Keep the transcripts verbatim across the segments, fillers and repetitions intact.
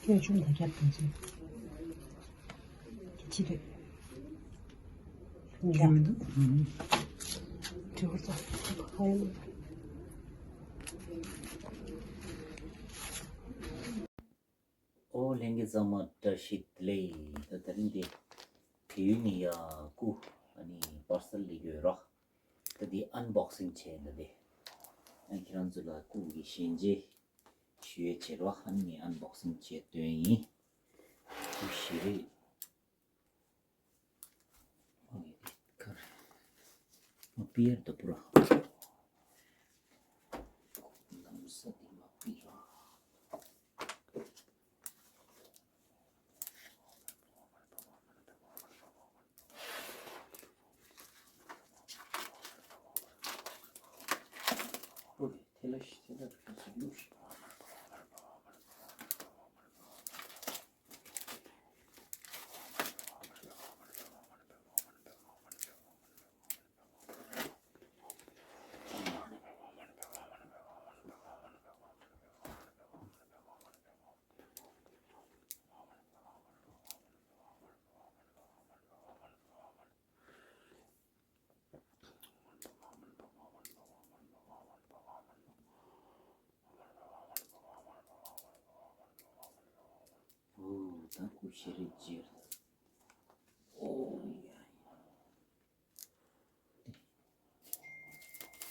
ཆུང་ཆུང་དང་རྒྱབ་དང་ཅི་ཅི་རེད། ཁྱད་མི་འདུག་དྲི་བ་ཙམ་ཧ་ཡོད། ཨོ་ལྷན་རྒྱས་ཚང་མ་བཀྲ་ཤིས་བདེ་ལེགས། ད་དེ་རིང་འདི་བལ་ཡུལ་ནས་ཡར་སྐུ་ཨ་ནི་པར་སལ་སླེབས་ཡོད་ར། ད་འདི་ཨན་བོག་སིང་བྱས་ད་འདི། ཨ་ཁྱེད་རང་ཚོ་ལ་སྐུ་གི་ཞལ་མཇལ་ཞུ་ཡས་བྱས་ར། ཨ་ནི་ངས་ཨན་བོག་སིང་བྱས་སྟོན་ཡིན། སྐུ་ཞལ་རས། ཨོ་ཡ་དེ་ཁར། ཨོ་པི་ཡར་དོ་པུ་ར། ལམ་ས་དེ་མ་པི་ར། ཨོ་དེ་ལ་ཤི་ཚེ་ད་དུ་ཤི་ཚེ་ལུགས་ཤི། ཨོ་ད་སྐུ་ཞལ་རས་མཇལ། ཨོ་ཡ་ཡ།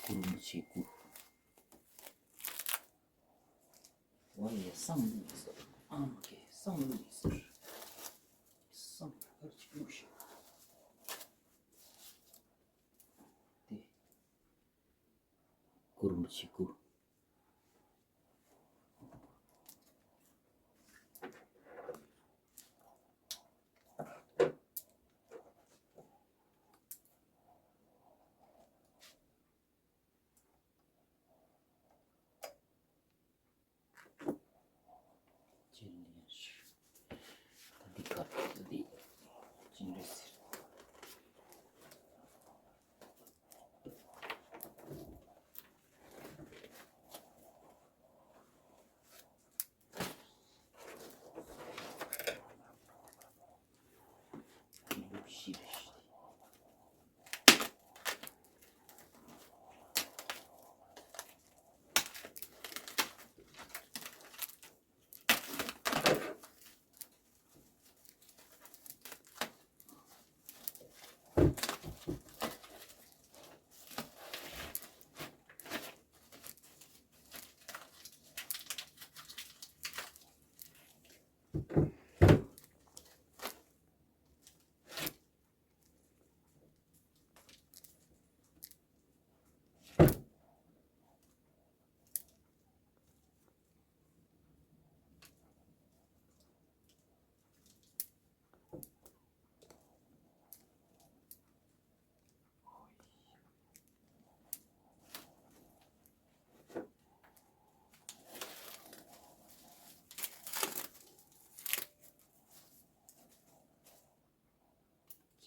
སྐུ་རིན་པོ་ཆེའི་སྐུ། ཨོ་ཡ་བསམ་བློ་ཡིན་ཟེར། ཨ་མ་ཀེ་བསམ་བློ་ཡིན་ཟེར། བསམ་བློ་ཕར་ཅིག་བླུགས་ཤིག་དེ། སྐུ་རིན་པོ་ཆེའི་སྐུ། ཅི་ལི་ཡ་ཤི། ད་འདི་ཁ་ད་འདི་ཅི་འདྲ་ཟེར།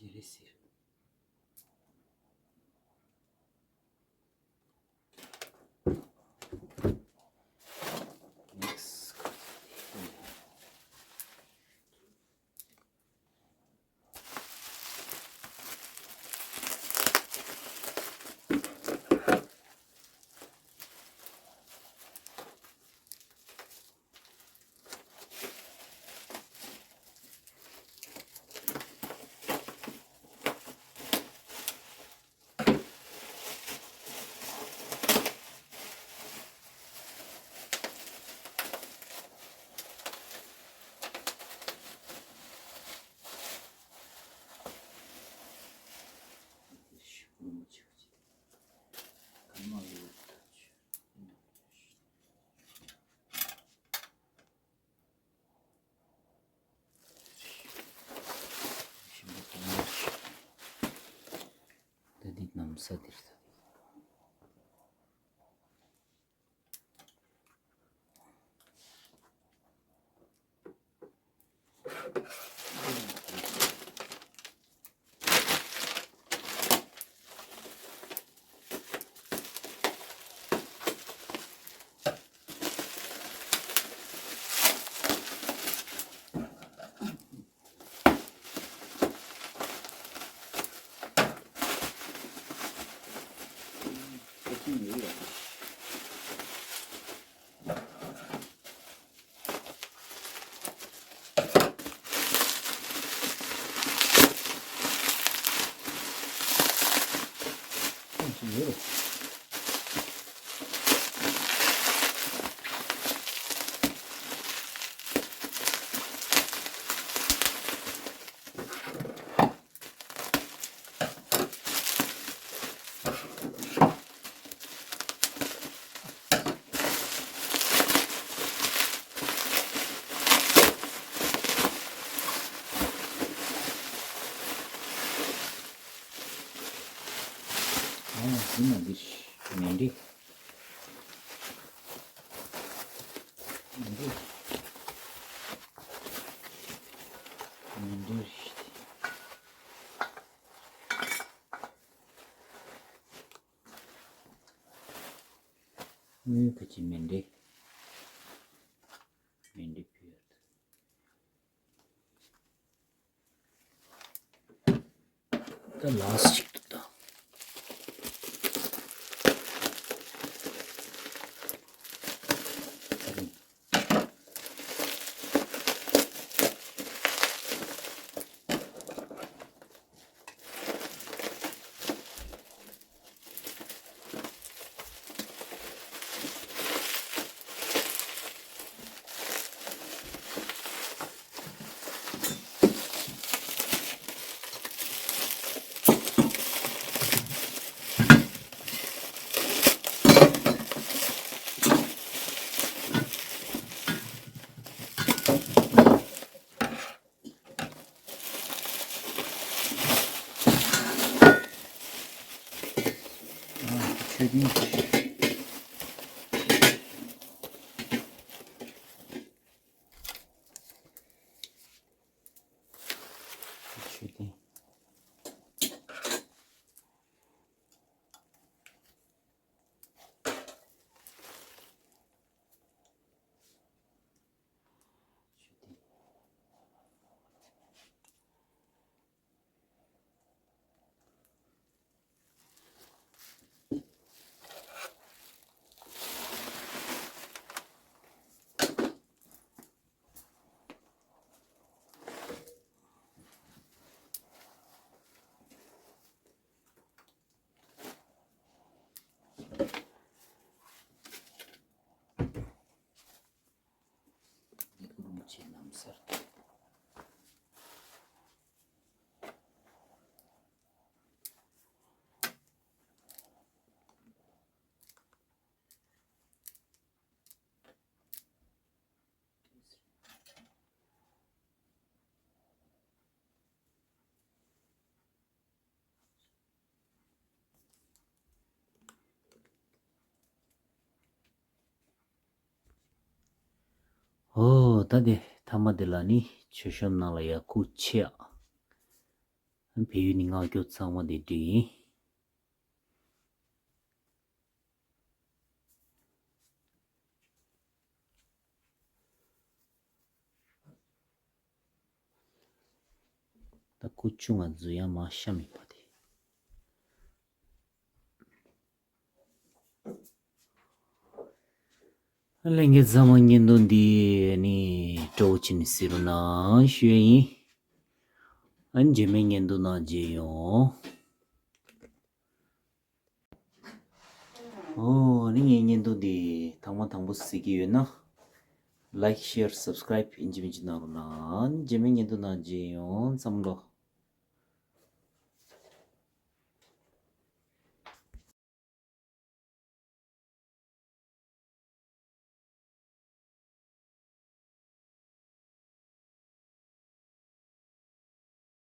ཅི་རེད་ཟེར། ད་འདི་གནམ་ས་འདིར་ད། ཡོད་རེད། ཨ་འདི་ན་འདིར་མེ་འདི། མེ་འདི། མེ་འདི། དངུལ་ག་ཅི་མེ་འདི། མེ་འདི་ཕུལ་ཡོད། ད་ལཱ་སི་ཊི་ཅིག་ཏུ་ད། མཆོད་རྟེན། མཆོད་རྟེན། ཨོ། ད་དེ་ཐ་མ་དེ་ལ་ནི་མཆོད་བཤམས་ནང་ལ་ཡར་སྐུ་ཕྱེ་ཨ། བལ་ཡུལ་ནི་སྔགས་སྐྱོར་ཚང་མ་དེ་འདྲ་ཡིན། ད་སྐུ་ཆུང་ང་འཛུལ་ཡ་མ་ཤ་མི་པ་དེ། ལྷན་རྒྱས་ཚང་མ་བརྙན་ཐུང་འདི་ནི་སྤྲོ་བོ་བྱས་ནས་གཟིགས་རོགས་གནང་ཞུ་ཡ་ཡིན། ཨ་ནི་རྗེས་མའི་བརྙན་ཐུང་ནང་མཇལ་ཡོང་། ཨོ་ནི་ངའི་བརྙན་ཐུང་འདི་ཐེངས་མ་དང་པོ་གཟིགས་ཀྱི་ཡོད་ན། ལའིཀ་ཤེར་སབ་སི་ཀ་རའིབ་ཡིན་གཅིག་མིན་གཅིག་གནང་རོགས་གནང་། རྗེས་མའི་བརྙན་ཐུང་ནང་མཇལ་ཡོང་། འཚམས་འདྲི།